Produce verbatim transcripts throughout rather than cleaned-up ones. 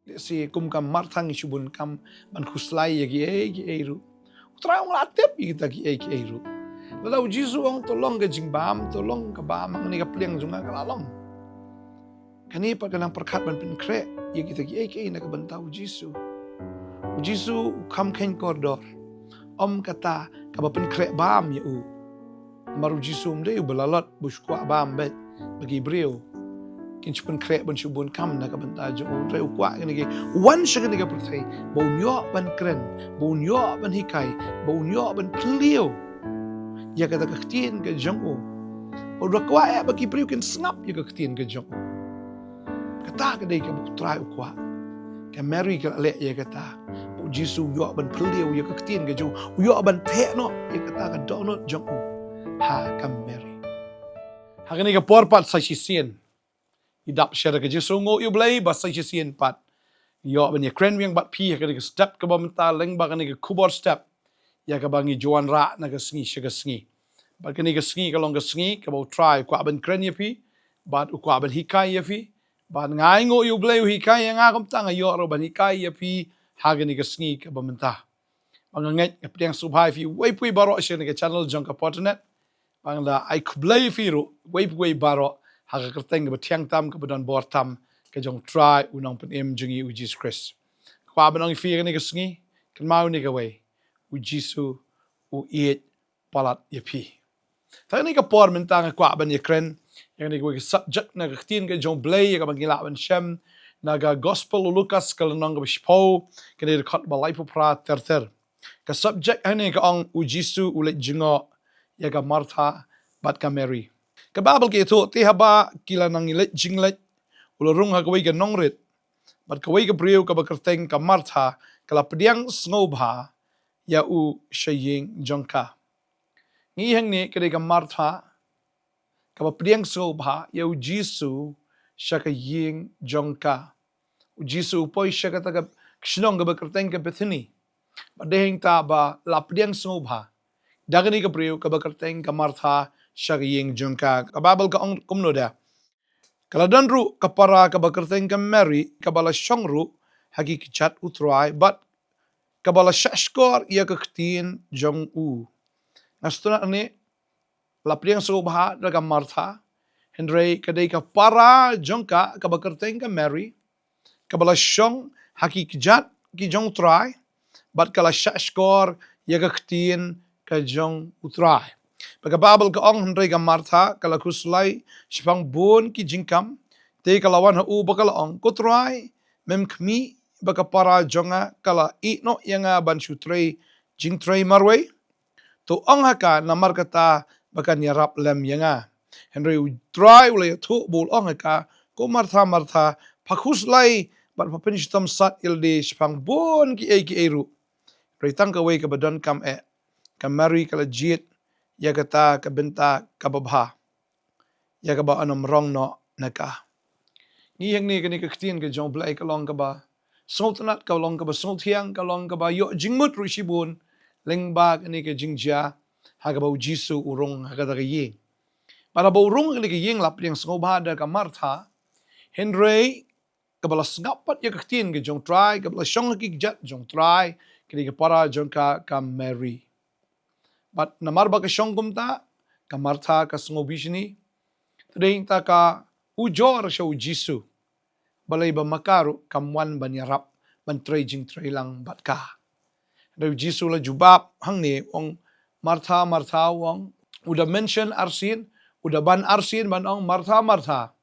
Lehse kum ka Martha ngi shu bun kam ban khuslai ïa kiei kiei ruh. U Trai u la tip ïa kita kiei kiei ruh. Lada u Jisu u ong to long ka jingbam, to long ka bam, hangne ka pliang jong nga ka la long. Kane pat ka nang pyrkhat ban pynkhreh ïa kita kiei kiei na ka bynta u Jisu. U Jisu u kham kheiñ kordor. Ym kata kaba pynkhreh bam ïa u. Namar u Jisu um dei uba lalot ba u shu kwah bam beit ba ki briew kin shu pynkhreh ban shu bun kam na ka bynta jong u. Hynrei u kwah kane ka, u wan sha kane ka pyrthei ba un ïoh ban kren, ba un ïoh ban hikai, ba un ïoh ban phylliew ïa kata ka ktien ka jong u. Ba u da kwah eh ba ki briew kin sngap ïa ka ktien ka jong u. Kata ka dei kaba u Trai u kwah. Ka Mary ka la leh ïa kata. U Jisu u ïoh ban phylliew ïa ka ktien ka jong u, u ïoh ban theh noh ïa kata ka dohnud jong u ha ka Mary. Ha kane ka por pat sa shisien ngi dap sha ka Jisu, nguh ïa u Blei ba sa shisien pat ngi ïoh ban ïakren biang bad phi ha kane ka step kaba mynta lyngba kane ka khubor step ïa kaba ngi ju wanrah na ka sngi sha ka sngi. Bad kane ka sngi ka long ka sngi kaba u Trai u kwah ban kren ïa phi bad u kwah ban hikai ïa phi. Bad nga ai nguh ïa u Blei u hikai ïa nga, kumta nga ïoh ruh ban hikai ïa phi ha kane ka sngi kaba mynta. Ba nga ngeit nga pdiang sngewbha ïa phi uwei pa uwei baroh sha kane ka channel jong ka Potternet. Ba nga da ai khublei ïa phi ruh uwei pa uwei baroh ha ka kyrteng kaba thiang tam, kaba don bor tam, ka jong u Trai u Nongpynim jong ngi u Jisu Khrist. Kwah ban ong ïa phi kane ka sngi, kynmaw ïa kane kawei, u Jisu u ïeit palat ïa phi. Te ha kane ka por mynta nga kwah ban ïakren ïa kane kawei ka subject na ka ktien ka jong u Blei ïa kaba ngi lah ban shem na ka Gospel u Lukas ka lynnong kaba shiphew, kane ka dkhot ba laiphew phra ter ter. Ka subject hangne ka ong u Jisu u leit jngoh ïa ka Martha bad ka Mary. Ka Baibl ka ïathuh, te haba ki la nang leit jingleit, u la rung ha kawei ka nongrit. Bad kawei ka briew kaba kyrteng ka Martha ka la pdiang sngewbha ïa u sha ïing jong ka. Ngi hangne ka dei ka Martha kaba pdiang sngewbha ïa u Jisu sha ka ïing jong ka. U Jisu u poi sha kata ka shnong kaba kyrteng ka Bethany. Bad dei hangta ba la pdiang sngewbha da kane ka briew kaba kyrteng ka Martha sha ka ïing jong ka. Ka Baibl ka ong kumno da. Ka la don ruh ka para kaba kyrteng ka Mary, kaba la shong ruh ha ki kjat u Trai, bad kaba la shahshkor ïa ka ktien jong u. Nga sngewtynnat hangne, la pdiang sngewbha da ka Martha, hynrei ka dei ka para jong ka kaba kyrteng ka Mary, kaba la shong ha ki kjat ki jong u Trai, bad ka la shahshkor ïa ka ktien ka jong u Trai. Bad ka Baibl ka ong, hynrei ka Martha ka la khuslai shaphang bun ki jingkam, te ka la wan ha u bad ka la ong, ko Trai, mem khmih ba ka para jong nga ka la ïeh noh ïa nga ban shu trei jingtrei marwei? To ong ha ka namar kata ba kan ïarap lem ïa nga. Hynrei u Trai u la ïathuh bad u la ong ha ka, ko Martha, Martha, pha khuslai bad pha pynshitom sat ïa lade shaphang bun kiei kiei ruh. Hynrei tang kawei kaba donkam eh, ka Mary ka la jied ïa kata ka bynta kaba bha, ïa kaba yn ym rong noh na ka. Ngi hangne, kane ka ktien ka jong u Blei ka long kaba sngewtynnat, ka long kaba sngewthiang, ka long kaba ïoh jingmut ruh shibun lyngba kane ka jingjia ha kaba u Jisu u rung ha kata ka ïing. Bad haba u rung ha kane ka ïing la pdiang sngewbha da ka Martha, hynrei kaba la sngap pat ïa ka ktien ka jong u Trai, kaba la shong ha ki kjat jong u Trai, ka dei ka para jong ka, ka Mary. Bad namar ba ka shong kumta, ka Martha ka sngewbishni. Te dei hangta ka ujor sha u Jisu. Balei ba ma ka ruh kam wan ban ïarap, ban trei jingtrei lang bad ka. Hynrei u Jisu u la jubab hangne, u ong, Martha, Martha, u ong, u da mention arsien, u da ban arsien ban ong, Martha, Martha,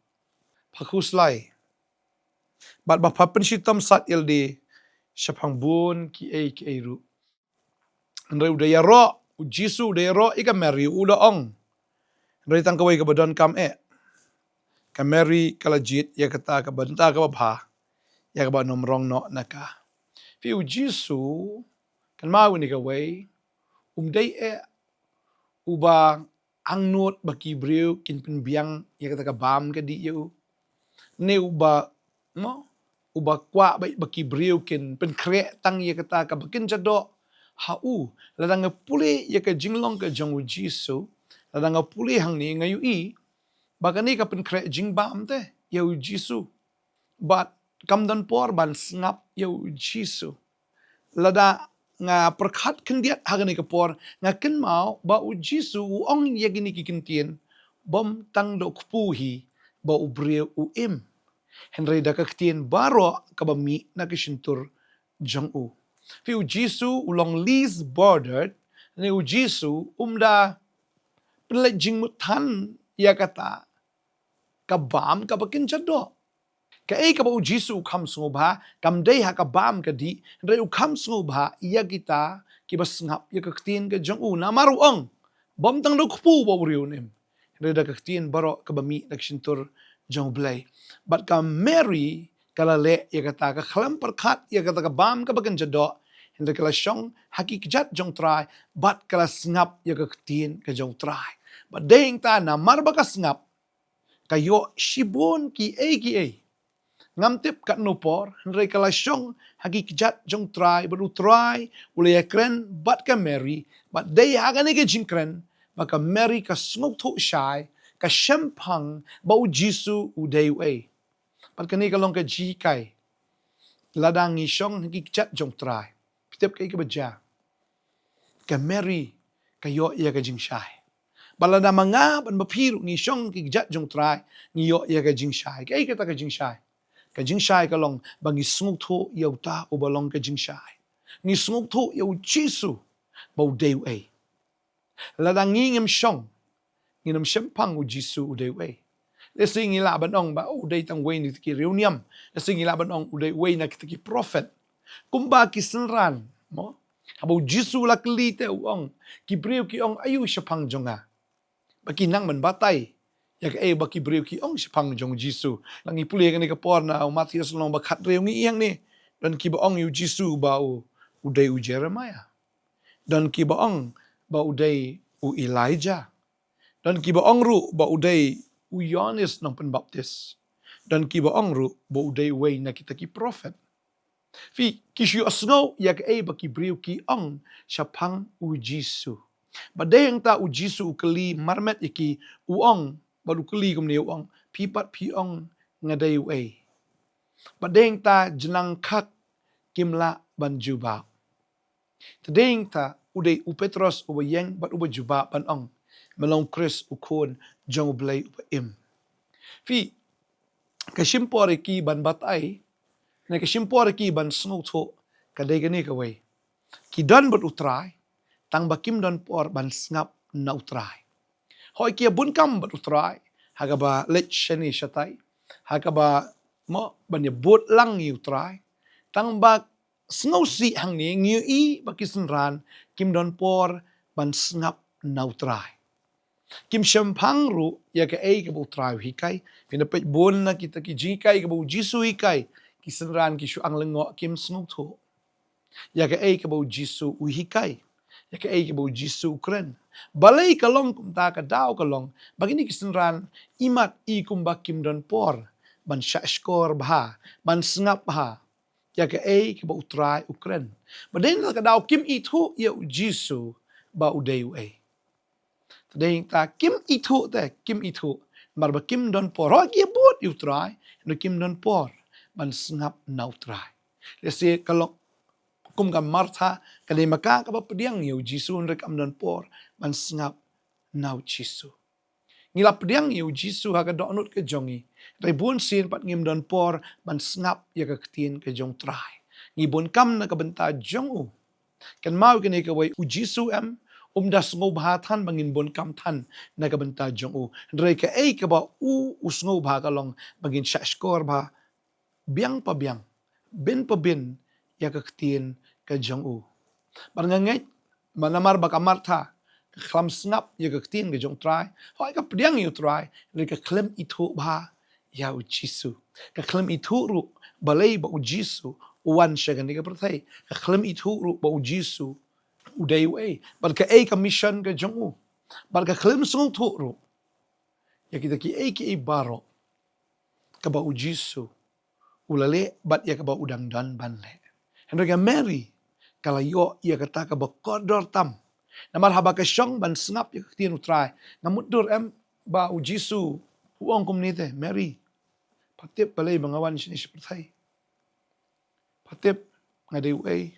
pha khuslai bad ba pha pynshitom sat ïa lade shaphang bun kiei kiei ruh. Hynrei u da ïaroh, u Jisu u da ïaroh ïa ka Mary, u da ong, hynrei tang kawei kaba donkam eh, ka Mary ka la jied ïa kata ka bynta kaba bha, ïa kaba yn ym rong noh na ka. Phi, u Jisu, kynmaw ïa kane kawei, um dei eh uba angnud ba ki briew kin pynbiang ïa kata ka bam ka dih ïa u. Ne uba, mo, uba kwah ba, ba ki briew kin pynkhreh tang ïa kata kaba kin jadoh ha u. Lada nga pule ïa ka jinglong ka jong u Jisu, lada nga pule hangne nga ïohi ba kane ka pynkhreh jingbam te ïa u Jisu. Bad kam don por ban sngap ïa u Jisu. Lada nga pyrkhat khyndiat ha kane ka por, nga kynmaw ba u Jisu u ong ïa kine ki kyntien, bym tang da u kpu hi ba u briew u im, hynrei da ka ktien baroh kaba mih na ka shyntur jong u. Phi, u Jisu u long least bothered, ne u Jisu um da pynleit jingmut than ïa kata ka bam kaba kynja doh. Kaei kaba u Jisu u kham sngewbha kam dei ha ka bam ka dih, hynrei u kham sngewbha ïa kita kiba sngap ïa ka ktien ka jong u. Namar u ong, bym tang da u kpu ba u briew un im, hynrei da ka ktien baroh kaba mih na ka shyntur jong U Blei. Bad ka Mary ka la leh ïa kata, ka khlem pyrkhat ïa kata ka bam kaba kynja doh, hynrei ka la shong ha ki kjat jong U Trai bad ka la sngap ïa ka ktien ka jong U Trai. Bad dei hangta namar ba ka sngap, ka ïoh shibun kiei kiei. Ngam tip katno por, hynrei ka la shong ha ki kjat jong U Trai, bad U Trai u la ïakren bad ka Mary, bad dei ha kane ka jingkren ba ka Mary ka sngewthuh shai, ka shemphang ba u Jisu u dei uei. Bad kane ka long ka jinghikai. Lada ngi shong ha ki kjat jong U Trai, phi tip kaei kaba jia? Ka Mary ka ïoh ïa ka jingshai. Bad lada ma nga bad ma phi ruh ngi shong ha ki kjat jong U Trai, ngi ïoh ïa ka jingshai. Kaei kata ka jingshai? Ka jingshai ka long ba ngi sngewthuh ïa uta uba long ka jingshai. Ngi sngewthuh ïa u Jisu ba u dei uei. Lada ngi ngim shong, ngin ym shemphang u Jisu u dei uei. Lehse ngi lah ban ong ba u dei tang uwei na kita ki riewniam. Lehse ngi lah ban ong u dei uwei na kita ki prophet. Kumba ki synran, mo? Haba u Jisu u la kylli te u ong, ki briew ki ong aïu shaphang jong nga? Ba ki nang ban batai ïa kaei ba ki briew ki ong shaphang jong u Jisu. Lada ngi pule kane ka por na u Mathaios lynnong ba khathynriew ngi ïohi hangne, don kiba ong ïa u Jisu ba u, u dei u Jeremiah. Don kiba ong ba u dei u Elijah. Don kiba ong ruh ba u dei u Ïoannis Nongpynbaptis. Don kiba ong ruh ba u dei uwei na kita ki prophet. Phi, ki shu ïohsngew ïa kaei ba ki briew ki ong shaphang u Jisu. Bad dei hangta u Jisu u kylli marmet ïa ki, u ong, bad u kylli kumne u ong, phi pat phi ong nga dei uei? Bad dei hangta jnang khak kim lah ban jubab. Te dei hangta u dei u Petros uba ïeng bad uba jubab ban ong, me long Khrist, u Khun jong U Blei uba im. Phi, ka shim por ïa ki ban batai, ne ka shim por ïa ki ban sngewthuh, ka dei kane kawei. Ki don bad U Trai, tang ba kim don por ban sngap na U Trai. Hooid ki ïa bun kam bad U Trai ha kaba leit shane shatai, ha kaba, mo, ban ïa bud lang ïa U Trai. Tang ba sngewsih hangne ngi ïohi ba ki synran kim don por ban sngap na U Trai. Kim shemphang ruh ïa kaei kaba U Trai u hikai. Phin da peit bun na kita ki jinghikai kaba u Jisu u hikai, ki synran ki shu ang lyngngoh, kim sngewthuh ïa kaei kaba u Jisu u hikai, ïa kaei kaba u Jisu u kren. Balei ka long kumta? Ka daw ka long ba kine ki synran imat i kumba kim don por ban shahshkor bha, ban sngap bha ïa kaei kaba U Trai u kren. Bad dei na ka daw kim ithuh ïa u Jisu ba u dei uei. Te dei hangta kim ithuh te, kim ithuh. Namar ba kim don por, hooid ki ïa bud ïa U Trai, hynrei kim don por ban sngap na U Trai. Lehse ka long kum ka Martha, ka dei ma ka kaba pdiang ïa u Jisu hynrei kam don por ban sngap na u Jisu. Ngi la pdiang ïa u Jisu ha ka dohnud ka jong ngi, hynrei bun sien pat ngim don por ban sngap ïa ka ktien ka jong U Trai. Ngi bun kam na ka bynta jong u. Kynmaw kane kawei, u Jisu em, um da sngewbha than ba ngin bun kam than na ka bynta jong u. Hynrei kaei kaba u u sngewbha ka long ba ngin shahshkor bha biang pa biang, bin pa bin ïa ka ktien ka jong u. Bad nga ngeit ba namar ba ka Martha ka khlem sngap ïa ka ktien ka jong U Trai, hooid ka pdiang ïa U Trai, hynrei ka khlem ithuh bha ïa u Jisu. Ka khlem ithuh ruh balei ba u Jisu u wan sha kane ka pyrthei. Ka khlem ithuh ruh ba u Jisu u dei uei, bad kaei ka mission ka jong u. Bad ka khlem sngewthuh ruh ïa kita kiei kiei baroh kaba u Jisu u la leh bad ïa kaba u dang don ban leh. Hynrei ka Mary ka la ïoh ïa kata kaba kordor tam. Namar haba ka shong ban sngap ïa ka ktien U Trai, nga mutdur em ba u Jisu u ong kumne te, Mary, pha tip balei ba nga wan shane sha pyrthei? Pha tip nga dei uei?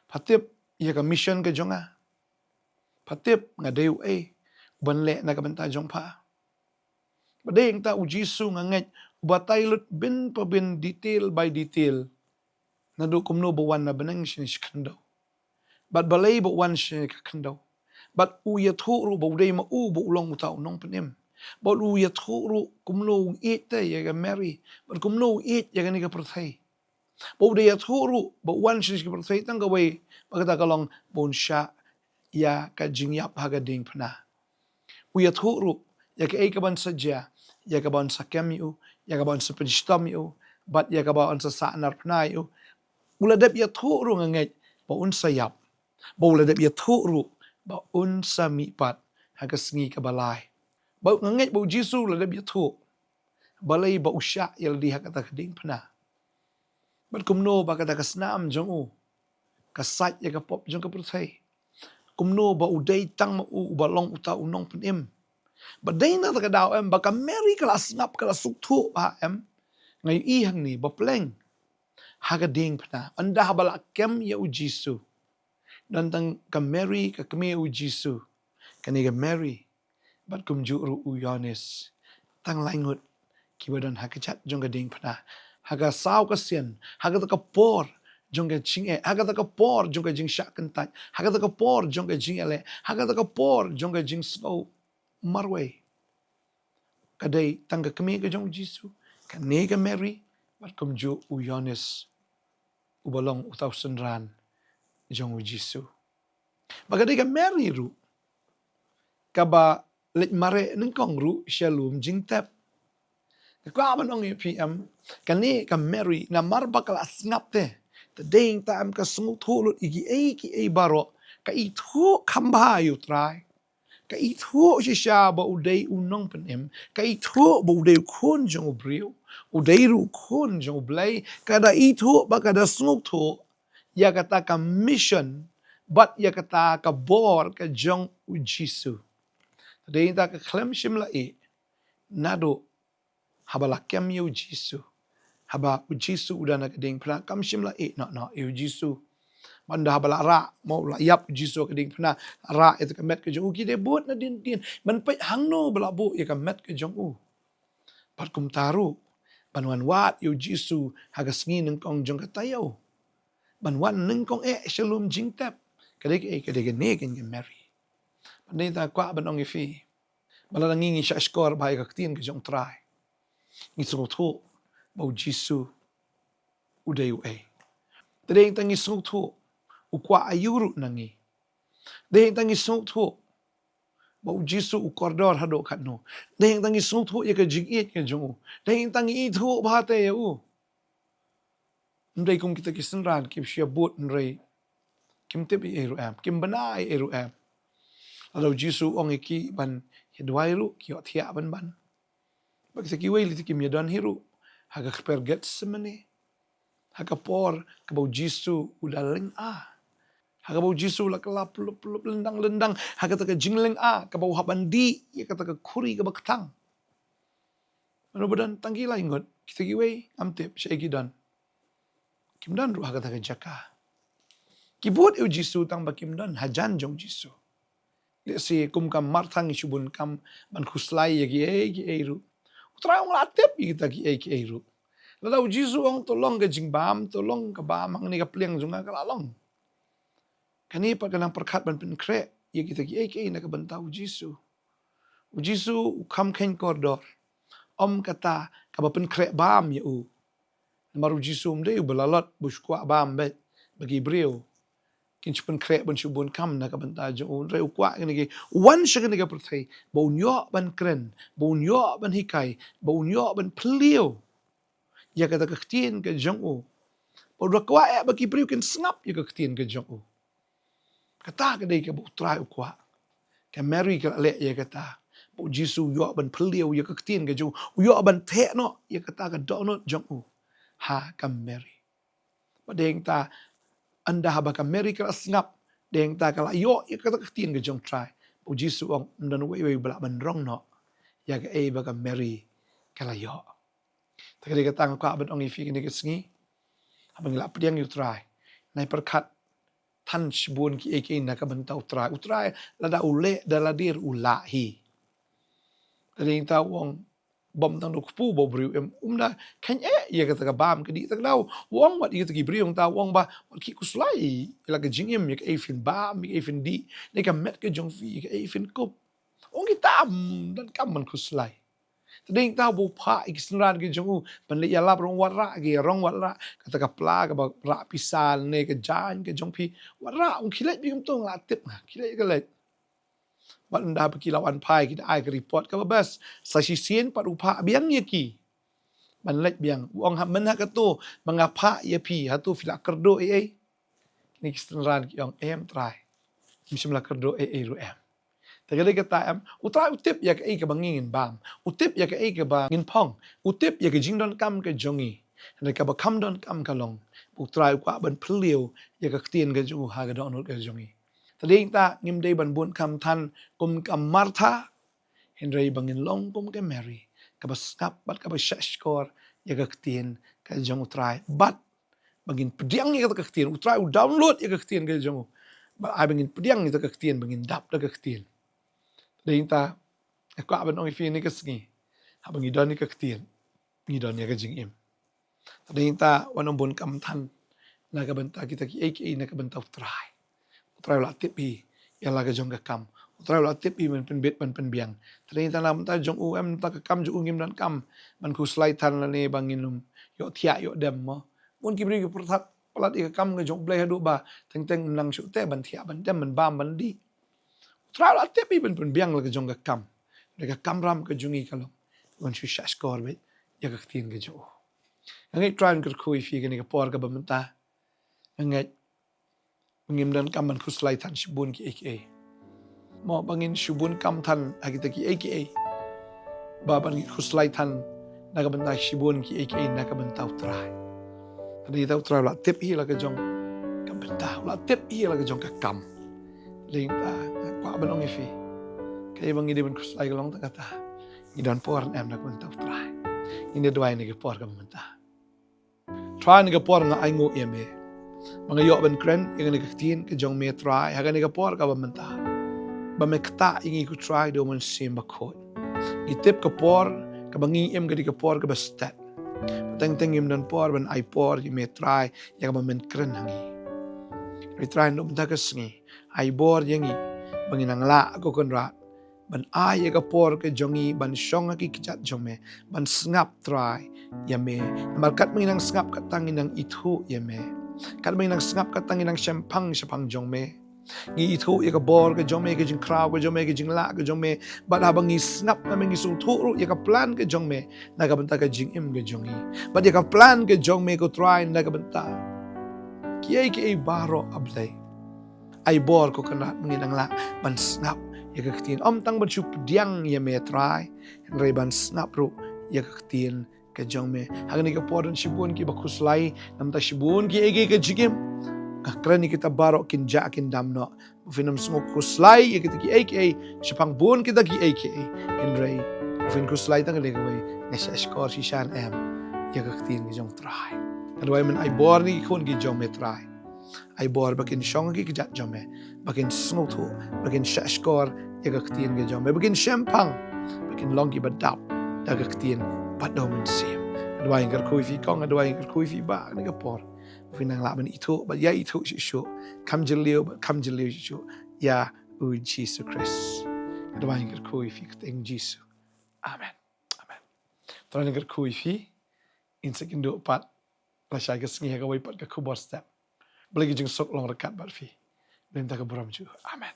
Pha tip ïa ka mission ka jong nga? Pha tip nga dei uei u ban leh na ka bynta jong pha? Bad dei hangta u Jisu nga ngeit u batai lut bin pa bin, detail by detail, naduh kumno ba u wan na bneng shane sha khyndew, bad balei ba u wan shane ka khyndew, bad u ïathuh ruh ba u dei ma u ba u long uta u nongpynim, bad u ïathuh ruh kumno u ïeit te ïa ka Mary, bad kumno u ïeit ïa kane ka pyrthei. Ba u dei ïathuh ruh ba u wan shane sha ka pyrthei tang kawei, ba kata ka long ba un shah ïa ka jingïap ha ka diengphna. U ïathuh ruh ïa kaei kaba yn sa jia, ïa kaba yn sa kem ïa u, ïa kaba yn sa pynshitom ïa u, bad ïa kaba yn sa sahnarphna ïa u. U la dep ïathuh ruh nga ngeit ba un sa ïap, ba u la dep ïathuh ruh ba un sa mihpat ha ka sngi kaba lai. Ba nga ngeit ba u Jisu u la dep ïathuh balei ba u shah ïa lade ha kata ka diengphna, bad kumno ba kata ka snam jong u ka sait ïa ka pop jong ka pyrthei, kumno ba u dei tang ma u uba long uta u nongpynim. Bad dei na kata ka daw em ba ka Mary ka la sngap, ka la sngewthuh ba, em, nga ïohi hangne ba pleng ha ka diengphna, ynda haba la kem ïa u Jisu, don tang ka Mary ka kmie u Jisu, kane ka Mary, bad kumjuh ruh u Ïoannis, tang lai ngut kiba don ha ka jait jong ka diengphna, ha ka saw ka sien, ha kata ka por jong ka jingeh, ha kata ka por jong ka jingshah kyntait, ha kata ka por jong ka jingeh leh, ha kata ka por jong ka jingsngew marwei. Ka dei tang ka kmie ka jong u Jisu, kane ka Mary, bad kumjuh u Ïoannis uba long uta u synran jong u Jisu. Ba ka dei ka Mary ruh kaba leit mareh nyngkong ruh sha lum jingtep. Nga kwah ban ong ïa phi, em, kane ka Mary, namar ba ka la sngap te, te dei hangta, em, ka sngewthuh lut ïa kiei kiei baroh, ka ithuh kham bha ïa u Trai. Ka ithuh shisha ba u dei u nongpynim, ka ithuh ba u dei u khun jong u briew, u dei ruh u khun jong u Blei, ka da ithuh bad ka da sngewthuh ïa kata ka mission bad ïa kata ka bor ka jong u Jisu. Te dei hangta ka khlem shym la ïeh, naduh haba la kem ïa u Jisu, haba u Jisu u don ha ka diengphna, kam shym la ïeh noh noh ïa u Jisu. Bad ynda haba la rah, mo, la ïap u Jisu ha ka diengphna, la rah ïa ka met ka jong u, ki dei bud nadien dien ban peit hangno ba la buh ïa ka met ka jong u. Bad kumta ruh ban wan wad ïa u Jisu ha ka sngi nyngkong jong ka taïew, ban wan nyngkong eh sha lum jingtep, ka dei kaei? Ka dei kane ka Mary. Bad dei hangta kwah ban ong ïa phi, ba lada ngi ngi shah shkor bha ïa ka ktien ka jong u Trai, ngi sngewthuh ba u Jisu u dei uei. Te dei hangta ngi sngewthuh u kwah aïu ruh na ngi. Dei hangta ngi sngewthuh ba u Jisu u kordor haduh katno. Dei hangta ngi sngewthuh ïa ka jingïeit ka jong u. Dei hangta ngi ithuh bha te ïa u. Ym dei kum kita ki synran kiba shu ïa bud, hynrei kim tip ei ei ruh em, kim bna ei ei ruh em. Lada u Jisu u ong ïa ki ban ïa duwai ruh, ki ïohthiah ban ban. Bad kita kiwei lei te kim ïa don hi ruh ha ka kper Gethsemane, ha ka por kaba u Jisu u da lynga, ha kaba u Jisu u la kylla plup plup, lyndang lyndang, ha kata ka jinglynga kaba u hap ban dih ïa kata ka khuri kaba kthang. Mano ba don? Tang ki lai ngut. Kita kiwei ngam tip shaei ki don. Kim don ruh ha kata ka jaka. Ki bud ïa u Jisu tang ba kim don hajan jong u Jisu. Lehse kum ka Martha ngi shu bun kam ban khuslai ïa kiei kiei ruh. U Trai u la tip ïa kita kiei kiei ruh. Lada u Jisu u ong to long ka jingbam, to long ka bam hangne ha ka pliang jong nga, ka la long. Kane pat ka nang pyrkhat ban pynkhreh ïa kita kiei kiei na ka bynta u Jisu. U Jisu u kham kheiñ kordor. Ym kata kaba pynkhreh bam ïa u. Namar u Jisu um dei uba lalot ba u shu kwah bam beit ba ki briew kin shu pynkhreh ban shu bun kam na ka bynta jong u. Hynrei u kwah kine ki, u wan sha kane ka pyrthei ba un ïoh ban kren, ba un ïoh ban hikai, ba un ïoh ban phylliew ïa kata ka ktien ka jong u. Ba u da kwah eh ba ki briew kin sngap ïa ka ktien ka jong u. Kata ka dei kaba u Trai u kwah. Ka Mary ka la leh ïa kata. Ba u Jisu u ïoh ban phylliew ïa ka ktien ka jong u, u ïoh ban theh noh ïa kata ka dohnud jong u ha ka Mary. Bad dei hangta, ynda haba ka Mary ka la sngap, dei hangta ka la ïoh ïa kata ka ktien ka jong u Trai. Ba u Jisu u ong, ym don uwei uwei uba lah ban rong noh ïa kaei ba ka Mary ka la ïoh. Te ka dei kata nga kwah ban ong ïa phi kane ka sngi. Haba ngi la pdiang ïa u Trai, nai pyrkhat than shibun kiei kiei na ka bynta u Trai. U Trai lada u leh da lade ruh u lah hi. Te dei nangta u ong bym tang da u kpu ba u briew em, um da kheiñ eh ïa kata ka bam ka dih. Kata ka daw u ong wat ïa kita ki briew, nangta u ong ba wat khie khuslai ïa la ka jingim, ïa kaei phin bam, ïa kaei phin dih, ne ka met ka jong phi ïa kaei phin kup. U ong kita ym donkam ban khuslai. Te dei nangta ba u phah ïa ki synran ki jong u ban leit ïalap rong, wat rah ki rong, wat rah kata ka pla kaba rah pisa ne ka jaiñ ka jong phi, wat rah. U ong khie leit beit, kumto nga la tip, nga khie leit ka leit. Bad ynda ba ki la wan phai, ki da ai ka report kaba best. Sa shisien pat u phah biang ïa ki ban leit biang. U ong ha, myn ha kato ba nga phah ïa phi, hato phi la kyrduh ei ei? Kine ki synran ki ong, em Trai, ngim shym la kyrduh ei ei ruh em. Te ka dei kata em, u Trai u tip ïa kaei kaba ngi ngin bam, u tip ïa kaei kaba ngin phong, u tip ïa ka jingdonkam ka jong ngi. Hynrei kaba kham donkam ka long ba u Trai u kwah ban phylliew ïa ka ktien ka jong u ha ka dohnud ka jong ngi. Te dei nangta ngim dei ban bun kham than kum ka Martha, hynrei ba ngin long kum ka Mary, kaba sngap bad kaba shahshkor ïa ka ktien ka jong u Trai. Bad ba ngin pdiang ïa kata ka ktien, u Trai u download ïa ka ktien ka jong u. Bad ai ba ngin pdiang ïa kata ka ktien, ba ngin dap da ka ktien. Te dei nangta nga kwah ban ong ïa phi kane ka sngi, haba ngi don ïa ka ktien, ngi don ïa ka jingim. Te dei nangta wat nym bun kham than na ka bynta kita kiei kiei na ka bynta u Trai. U Trai u la tip hi ïa la ka jong ka kam. U Trai u la tip hi ban pynbit ban pynbiang. Te dei nangta na ka bynta jong u em, na ka kam jong u ngim donkam ban khuslai than lane ba ngin ym ïohthiah ïohdem mo. Bun ki briew ki pyrthat palat ïa ka kam ka jong U Blei haduh ba teng teng ym nang shuh te ban thiah ban dem, ban bam ban dih. U Trai u la tip hi ban pynbiang la ka jong ka kam. Hynrei ka kamram ka jong ngi ka long ban shu shahshkor beit ïa ka ktien ka jong u. Nga ngeit Trai un kyrkhu ïa phi kane ka por kaba mynta. Nga ngeit ba ngim donkam ban khuslai than shibun kiei kiei. Mo ba ngin shu bun kham than ha kita kiei kiei, ba ban ngin khuslai than na ka bynta shibun kiei kiei na ka bynta u Trai. Te dei nangta u Trai u la tip hi la ka jong ka bynta, u la tip hi la ka jong ka kam. Te dei nangta nga kwah ban ong ïa phi, kaei ba ngi dei ban khuslai ka long tang kata, ngi don por ne em na ka bynta u Trai. Ngin ïa duwai ha kane ka por kaba mynta. Trai, ha kane ka por nga ainguh ïa me ba nga ïoh ban kren ïa kane ka ktien ka jong me Trai ha kane ka por kaba mynta, ba me ktah ïa ngi ko Trai da u Mynsiem Bakhuid. Ngi tip ka por kaba ngi im ka dei ka por kaba stet. Teng teng ngim don por ban ai por ïa me Trai ïa kaba men kren ha ngi. Hynrei Trai, naduh mynta ka sngi ai bor ïa ngi ba ngin nang lah, ko Kynrad, ban ai ïa ka por ka jong ngi ban shong ha ki kjat jong me, ban sngap Trai ïa me. Namar katba ngi nang sngap, katta ngi nang ithuh ïa me. Katba ngi nang sngap, katta ngi nang shemphang shaphang jong me. Ngi ithuh ïa ka bor ka jong me, ka jingkhraw ka jong me, ka jinglah ka jong me. Bad haba ngi sngap na me, ngi sngewthuh ruh ïa ka plan ka jong me na ka bynta ka jingim ka jong ngi, bad ïa ka plan ka jong me ko Trai na ka bynta kiei kiei baroh, A Blei. Ai bor, ko Kynrad, ba ngin nang lah ban sngap ïa ka ktien, ym tang ban shu pdiang ïa me Trai, hynrei ban sngap ruh ïa ka ktien ka jong me. Ha kane ka por don shibun kiba khuslai, namar shibun kiei kiei ka jingim. Nga kren ïa kita baroh kin jah kin dam noh. Ba phin ym sngew khuslai ïa kita kiei kiei shaphang bun kita kiei kiei, hynrei ba phin khuslai tang kane kawei, nga shahshkor shisha ne em ïa ka ktien ka jong Trai. Nga duwai men ai bor ïa ki khun ki jong me Trai. Ai bor ba kin shong ha ki kjat jong me, ba kin sngewthuh, ba kin shahshkor ïa ka ktien ka jong me, ba kin shemphang, ba kin long kiba dap da ka ktien bad da u Mynsiem. Nga duwai, nga kyrkhu ïa phi kong, nga duwai, nga kyrkhu ïa phi bah, ha kane ka por ba phin nang lah ban ithuh bad ïa ithuh shuh shuh, kham jylliew bad kham jylliew shuh shuh ïa u Jisu Khrist. Nga duwai, nga kyrkhu ïa phi ha ka kyrteng Jisu. Amen. Amen. Trai un kyrkhu ïa phi. Ngin sa ïakynduh pat lashai ka sngi ha kawei pat ka khubor step. Balei ka jingsuk long ryngkat bad phi. Lem da ka burom jong u. Amen.